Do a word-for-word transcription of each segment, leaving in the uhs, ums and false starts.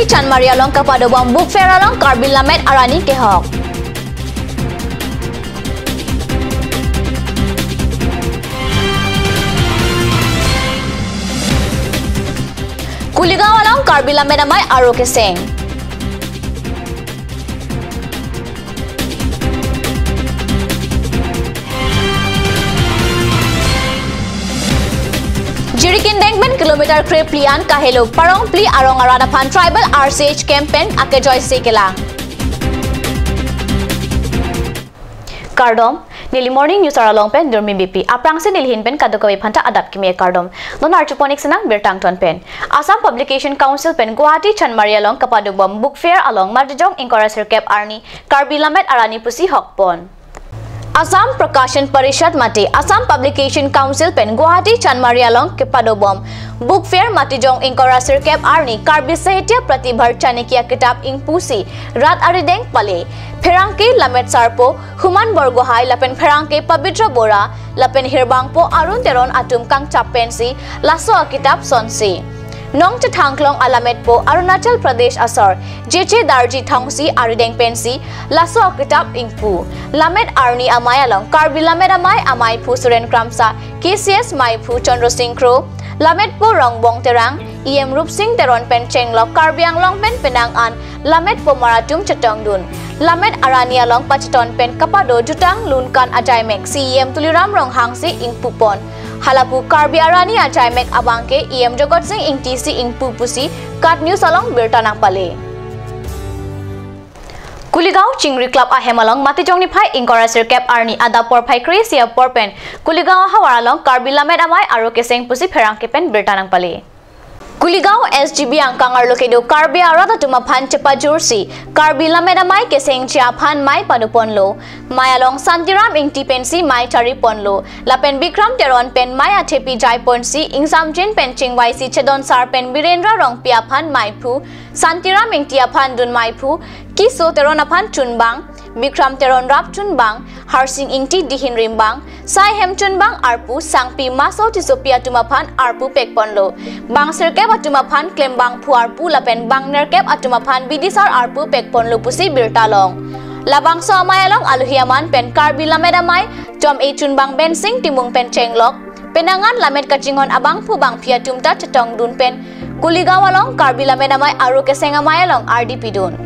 Chanmari along kepadobom book fair along Karbi Lammet Arani kehok. Kuligaon along Karbi Lammet Amei aro keseng. Jirikindeng pen kilometer krephli an kahelo Parongpli arong arat aphan tribal R C H camp pen akejoisi kelang. Kardom, neli Morning News aralong pen Durmi Beypi. Aphrangsi neli ahin pen kadokave aphanta adap kimi kardom. Non arjupon-ik sinang birta angton pen. Assam Publication Council pen Guwahati Chanmari along kepadobom book fair along Matijong ingkoi ra sirkep arni Karbi Lammet Arani pusi hokpon. Assam Prakashan Parishad mate Assam Publication Council pen Guwahati Chanmari along kepadobom book fair Matijong ingkoi ra sirkep arni Karbi Sahitya Pratibha Chanakya kitap ingpusi rat arideng pale. Pherangke Lammet Sarpo Human Borgohai lapen pherangke Pabitra Bora lapen hirbangpo Arun Teron atum kangchap pensi laso akitap sonsi. Nongchethangklong alammetpo Arunachal Pradesh asor J J Darji Thongsi arideng pensi laso akitap ingpu. Lammet Arni amei along Karbi Lammet Amei ameiphu Suren Kramsa, K C S meiphu Chandra Singh Kro, lammetpo Rongbong Terang, E M Rupsing Teron pen chenglok Karbi Anglong pen penang an lammetpo mar atum chetongdun. Lammet Arani along pacheton pen kapado jutang lunkan ajaimek C E M Tuliram Ronghang si ingpupon. Halapu Karbi Arani ajaimek abangke E M Jagat Singh Ingti si ingpu pusi KAT News along birta nangpale. Kuligaon Chingri Club ahem along Matijong niphai ingkoi ra sirkep arni adap porphai kre-isi apor pen Kuligaon ahavar along Karbi Lammet Amei aro keseng pusi pherangke pen birta nangpale. Kuligaon S G B angkang arlo kedo Karbi arat atum aphan chepajursi Karbi Lammet Amei kesengji aphan mei padoponlo. Mei along Santiram Ingti pensi mei chariponlo. Lapen Bikram Teron pen mei athepi jaiponsi ingsamjin pen chingvaisi Chedon Sar pen Birendra Rongpi aphan meiphu, Santiram Ingti aphan dun meiphu, Kiso Teron aphan chunbang, Bikram Teron rap chunbang, Harsing Ingti dihin rimbang, sai hem chunbang arpu, Sangpi Maso Tissopi atum aphan arpu pekponlo. Bang sirkep atum aphan klembangphu arpu lapen bang nerkep atum aphan bidisar arpu pekponlo pusi birta long. Labangso amei along alohi aman pen Karbi Lammet Amei Chom-e Chunbang Bensing Timung pen chenglok. Penang an lammet kachinghon abangphu bangphi atum ta chetongdun pen Kuligaon along Karbi Lammet Amei aro keseng amei along ardi pidun.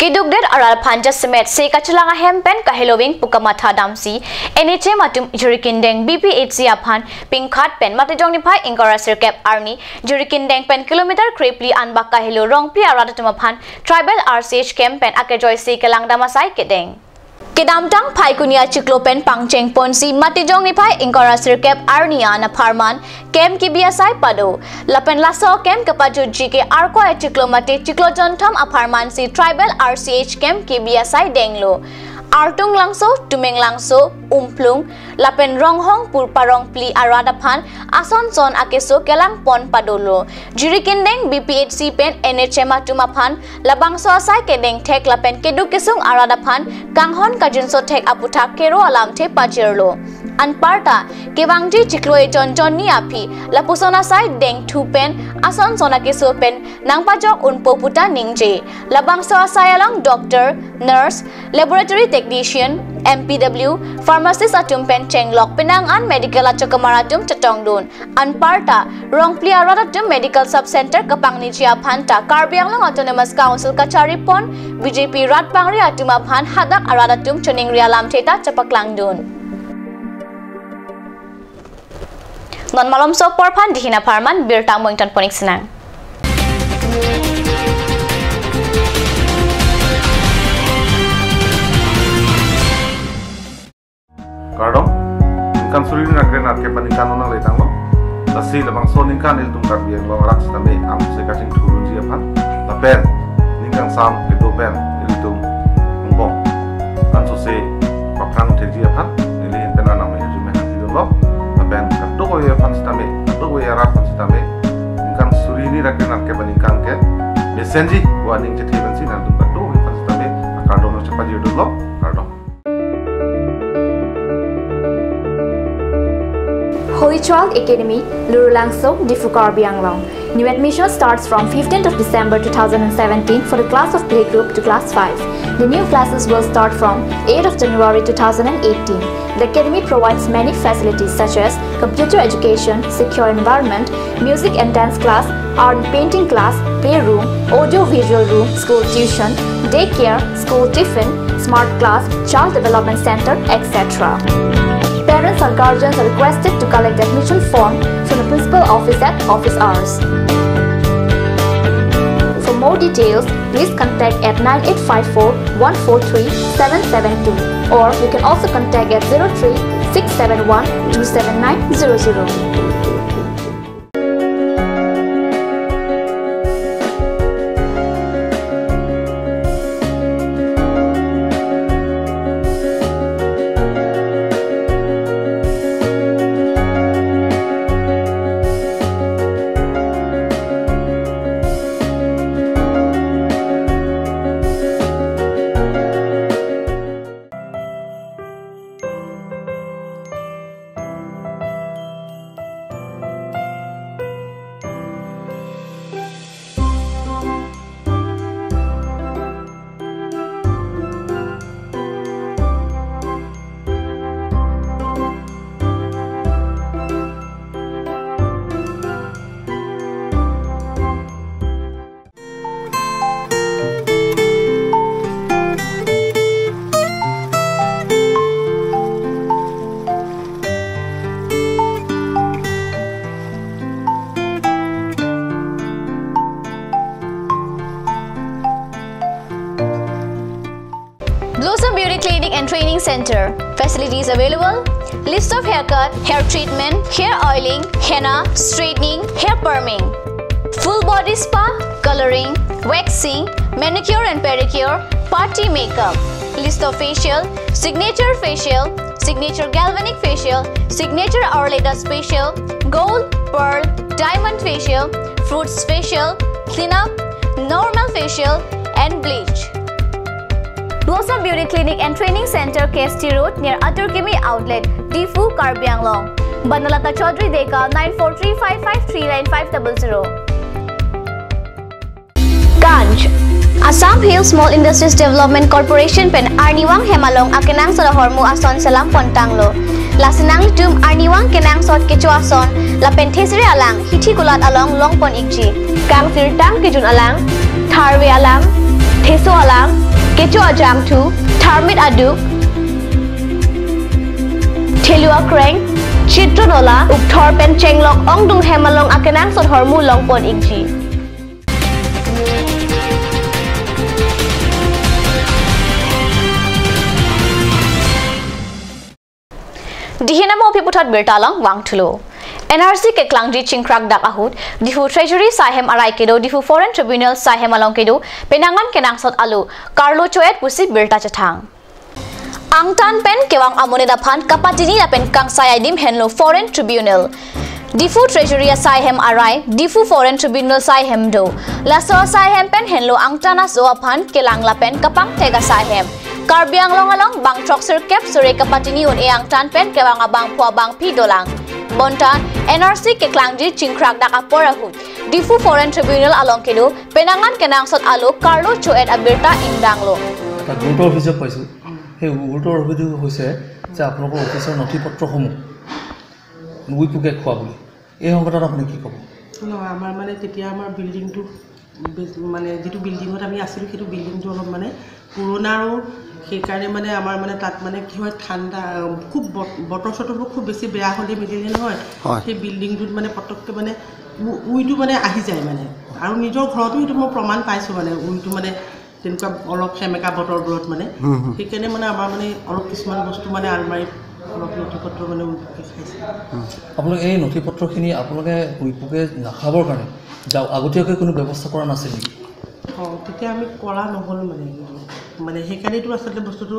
Kedukdet arat aphan jasemet se kachelang ahem pen kaheloving pu kamatha damsi N H M atum Jirikindeng B P H C aphan pingkhat pen Matijong niphai ingkoi ra sirkep arni Jirikindeng pen kilometer krephli anbak kahelo Rongpli arat atum aphan tribal R C H camp pen akejoisi kelang dam asai kedeng. Kedamtang Phaikuni achiklo pen pangchengponsi Matijong niphai ingkoi ra sirkep arni an apharman camp kebi asai pado. Lapen laso camp kepajutji ke Arkoi achiklo mate chiklo jonthom apharmansi tribal R C H camp kebi asai denglo. Artung Langso, Tumeng Langso, Umplung, lapen Ronghong pu Parongpli arat aphan ason son akeso kelangpon padolo. Jirikindeng B P H C pen N H M atum aphan labangso asai kedengthek lapen keduk kesung arat aphan kanghon kajinso thek aputhak kero alamthe pajirlo. Anparta kevangji chiklo ejon jonni aphi lapuson asai dengthu pen ason son akeso pen nangpajok unpo puta ningje. Labangso asai along doctor, nurse, laboratory technician, M P W, pharmacist atum pen chenglok penang an medical achokamar atum chetongdun. Anparta Rongpli arat atum medical sub center kapangniji aphanta Karbi Anglong Autonomous Council kacharipon B J P rat pangri atum aphan hadak arat atum choningri alamthe ta chepaklangdun. Non malomso apor aphan dihin apharman birta mo ingtonpon-ik sinang. Kardom, ningkan suri hini ra kre-nerkep aningkan non nangletanglo. Lasi labangso aningkan ilitum Karbi Anglong arat sitame amse kachingthurji aphan. Lapen ningkan sam kedo pen ilitum angbong ansose paphrang thekji aphan neli ahin pen arnam arjume hangdunlo. Lapen kadokave aphan sitame, kadokave arat aphan sitame ningkan suri hini ra kre-nerkep aningkan ke mesenji pu aning chethe pensi nangtum kadokave aphan sitame akardom nangchepajirdunlo. Kardom. Holy Child Academy, Lurulangso, Diphu, Karbi Anglong. New admission starts from fifteenth of December two thousand seventeen for the class of playgroup to class five. The new classes will start from eighth of January two thousand eighteen. The academy provides many facilities such as computer education, secure environment, music and dance class, art and painting class, playroom, audio visual room, school tuition, daycare, school tiffin, smart class, child development center, et cetera. Parents or guardians are requested to collect admission form from the principal office at office hours. For more details, please contact at nine eight five four one four three seven seven two, or you can also contact at zero three six seven one two seven nine zero zero. Blossom Beauty Clinic and Training Center. Facilities available: lips of haircut, hair treatment, hair oiling, henna, straightening, hair perming, full body spa, coloring, waxing, manicure and pedicure, party makeup, lips of facial, signature facial, signature galvanic facial, signature Ayurveda facial, gold, pearl, diamond facial, fruits facial, cleanup, normal facial, and bleach. Blossom Beauty Clinic and Training Center, K S T Road, near Atur Kimi Outlet, Diphu, Karbi Anglong. Banalata Chaudhary Deka, nine four three five five three nine five double zero. Ganj. Assam Hill Small Industries Development Corporation pen arnivang hem along akenangsot ahormu ason selam pon tanglo. Lasi nanglitum arnivang kenangsot kecho ason lapen thesere alang hithi kulat along long pon ikji. Kangsirtang kejun alang, tharve alang, theso alang, kecho ajangthu, tharmit aduk, thelu akreng, chitro nola, ukthor pen chenglok ongdung hem along akenangsot ahormu long pon ikji. Dihinamo aphi puthot birta along vangthulo. N R C keklangji chingkrak dak ahut, Diphu Treasury asai hem arai kedo Diphu Foreign Tribunal asai hem along kedo penang an kenangsot alo karlo cho-et pusi birta chethang. Angtan pen kevang amonit aphan kapatini lapen kangsai adim henlo Foreign Tribunal. Diphu Treasury asai hem arai, Diphu Foreign Tribunal asai hem do. Laso asai hem pen henlo angtan aso aphan kelang lapen kapangthek asai hem. Karbi Anglong along bang throksirkep sore kapatini un-e angtan pen kevang abangphu abangphi dolang. Bonta N R C keklangji chingkrak dak apor ahut, Diphu Foreign Tribunal along kedo penang an kenangsot alo karlo cho-et abirta ingdanglo. এটা গুৰুতৰ অভিযোগ পাইছোঁ। সেই গুৰুতৰ অভিযোগ হৈছে যে আপোনালোকৰ অফিচৰ নথি পত্ৰসমূহ উইপুকে খোৱা বুলি। এই সন্দৰ্ভত আপুনি কি ক'ব? নহয়, আমাৰ মানে তেতিয়া আমাৰ বিল্ডিংটো বেছ-, মানে যিটো বিল্ডিঙত আমি আছিলোঁ, সেইটো বিল্ডিংটো অলপ মানে পুৰণা আৰু সেইকাৰণে মানে আমাৰ মানে তাত মানে কি হয়, ঠাণ্ডা, খুব বত-, বতৰ চতৰবোৰ খুব বেছি বেয়া হ'লে মেলিলে নহয়, হয়। সেই বিল্ডিংটোত মানে পটককৈ মানে উ-, উইটো মানে আহি যায় মানে। আৰু নিজৰ ঘৰতো সেইটো মই প্ৰমাণ পাইছোঁ মানে, উইটো মানে তেনেকুৱা অলপ সেমেকা বতৰবোৰত মানে। হুম, হুম। সেইকাৰণে মানে আমাৰ মানে অলপ কিছুমান বস্তু মানে আলমাৰীত অলপ নথি পত্ৰ মানে উইপুকে খাইছে। হুম। আপোনালোকে এই নথি পত্ৰখিনি আপোনালোকে উইপুকে নাখাবৰ কাৰণে যাওক, আগতীয়াকৈ কোনো ব্যৱস্থা কৰা নাছিল নেকি? অ, তেতিয়া আমি কৰা নহ'ল মানে। মানে সেইকাৰণেতো আচলতে বস্তুটো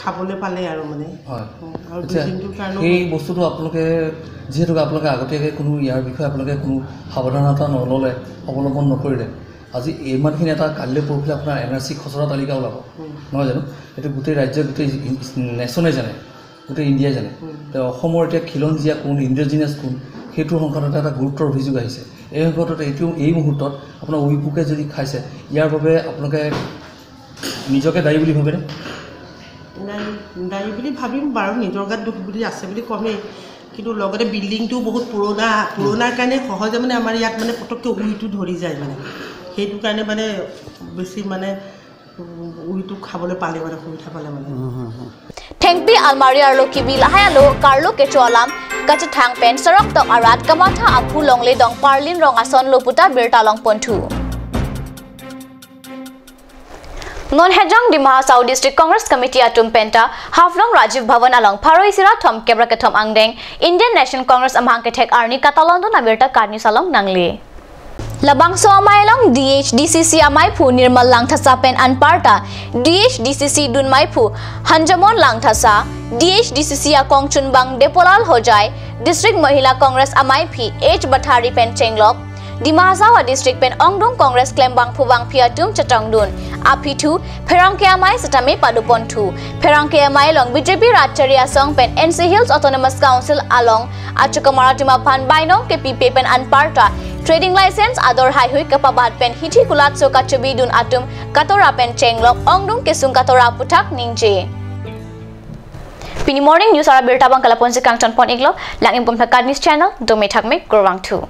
খাবলৈ পালে আৰু মানে। হয়। অ, আৰু এতিয়া দুদিনটোৰ কাৰণেও সেই বস্তুটো আপোনালোকে, যিহেতুকে আপোনালোকে আগতীয়াকৈ কোনো ইয়াৰ বিষয়ে আপোনালোকে কোনো সাৱধানতা নল'লে, অৱলম্বন নকৰিলে, আজি ইমানখিনি এটা কাইলৈ পৰহিলৈ আপোনাৰ এন আৰ চি খচৰা তালিকা ওলাব, উম। নহয় জানো? এইটো গোটেই ৰাজ্যত, গোটেই নেশ্যনে জানে। গোটেই ইণ্ডিয়াই জানে। উম। তেওঁ অসমৰ এতিয়া খিলঞ্জীয়া কোন, ইণ্ডিজিনাছ কোন, সেইটোৰ সংক্ৰান্তত এটা গুৰুতৰ অভিযোগ আহিছে। এই সংক্ৰান্তত এইটো, এই মুহূৰ্তত আপোনাৰ উইপুকে যদি খাইছে, ইয়াৰ বাবে আপোনালোকে নিজকে দায়ী বুলি ভাবেনে? নাই, দায়ী বুলি ভাবিম বাৰু, নিজৰ গাত দুখ বুলি আছে বুলি কমেই, কিন্তু লগতে বিল্ডিংটো বহুত পুৰণা, পুৰণাৰ কাৰণে সহজে মানে আমাৰ ইয়াত মানে পটককৈ উইটো ধৰি যায় মানে, সেইটো কাৰণে মানে বেছি মানে উইটো খাবলৈ পালে মানে সুবিধা পালে মানে। Thengpi almari arlo kebi lahai alo karlo kecho alam kachethang pen sorok tok arat kamatha aphu longle dong Parlin Rong asonlo puta birta longponthu. Non hejong Dima Hasao District Congress Committee atum penta Haflong Rajiv Bhavan along pharo isi ra thomkep ra kethom angdeng Indian National Congress amahang kethek arni katalondun abirta karni salong nangle. Labangso amei along D H D C C ameiphu Nirmal Langthasa pen anparta D H D C C dunmeiphu Hanjamon Langthasa, D H D C C akongchunbang Depolal Hojai, District Mahila Congress ameiphi H Bathari pen chenglok, Dima Hasao a-district pen ongdung Congress klembangphu bangphi atum chetongdun. Aphi thu pherangke amei setame padoponthu. Pherangke amei along B J P rat chari asong pen N C Hills Autonomous Council along achokamar atum aphan bainong kepipe pen anparta trading license ador haihui kapabat pen hithi kulatso kachobidun atum katora pen chenglok ongdung kesung katora aputhak ningje. Pini morning news ara birta abang ke lapu-ansi kangtonpon iklo, lang-imbom tha Kadnis channel, dome thakme, kurvangthu.